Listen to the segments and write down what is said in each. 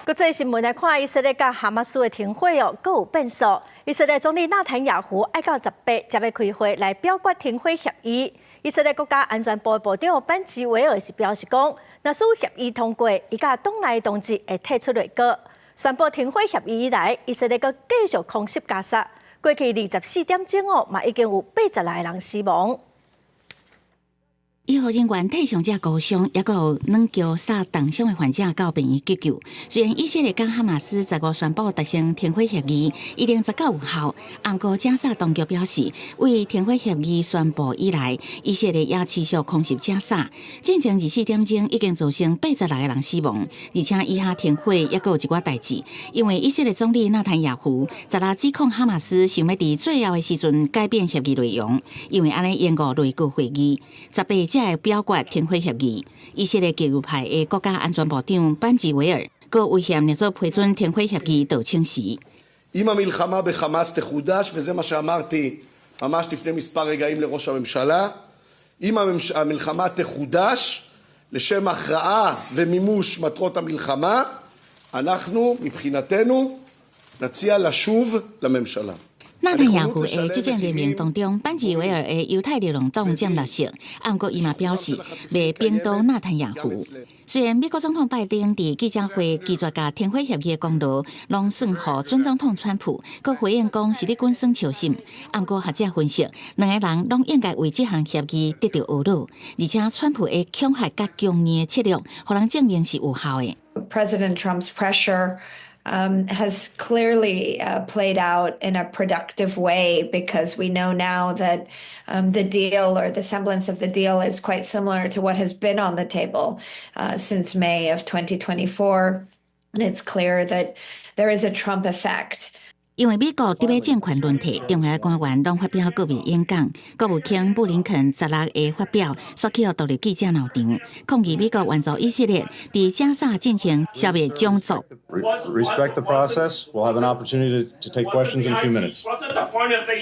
國際新聞來看，以色列佮哈馬斯的停火哦，閣有變數。以色列總理納坦雅胡愛到十八才欲開會來表決停火協議。以色列國家安全部部長班吉維爾是表示講，若是協議通過，伊佮黨內同志會退出內閣。宣布停火協議以來，以色列閣繼續空襲加薩。過去24點鐘哦，嘛已經有86個人死亡。醫護人員替傷者敷傷，抑閣有軟橋殺重傷的患者到病院急救。雖然以色列佮哈馬斯十五宣布達成停火協議，一定十九有效。毋過加薩當局表示，為停火協議宣布以來，以色列也持續空襲加薩。進前24點鐘已經造成86個人死亡，而且以哈停火抑閣有一寡代誌，因為以色列總理納坦雅胡十六指控哈馬斯想欲佇最後的時陣改變協議內容，因為按呢延誤內閣會議。十八才會表決停火協議。以色列極右派的國家安全部長班吉維爾，閣威脅若做批准停火協議就請辭。 אם המלחמה בחמאס תחודש, וזה מה שאמרתי ממש לפני מספר רגעים לראש הממשלה, אם המלחמה תחודש לשם הכרעה ומימוש מטרות המלחמה, אנחנו מבחינתנו נציע לשוב לממשלה. 納坦雅胡的執政聯盟當中，班吉維爾的猶太力量黨佔六席，毋過伊嘛表示袂反倒納坦雅胡。雖然美國總統拜登佇記者會拒絕共停火協議的功勞，攏算予準總統川普，閣回應講是咧滾耍笑心。毋過學者分析，兩个人攏應該為這項協議得著懊惱，而且川普的恐嚇佮強硬的策略，予人證明是有效的。 President Trump's pressure has clearly played out in a productive way because we know now that the deal or the semblance of the deal is quite similar to what has been on the table since May of 2024. And it's clear that there is a Trump effect. 因為美國佇欲政權輪替，重要官員攏發表告別演講。國務卿布林肯十六會發表，煞去予獨立記者鬧場，抗議美國援助以色列佇加薩進行消滅種族。 Respect the process. We'll have an opportunity to take questions in a few minutes. Wasn't the point of the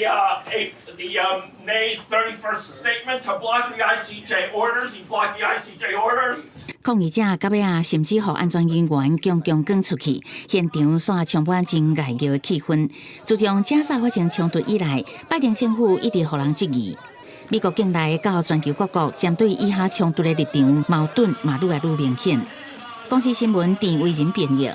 May 31st statement to block the ICJ orders? He blocked the ICJ orders. 抗議者到尾仔，甚至予安全人員強強趕出去，現場煞充滿真熱鬧的氣氛。自從加薩發生衝突以來，拜登政府一直予人質疑。美國境內佮全球各國針對以哈衝突的立場矛盾嘛，愈來愈明顯。公視新聞鄭惟仁編譯。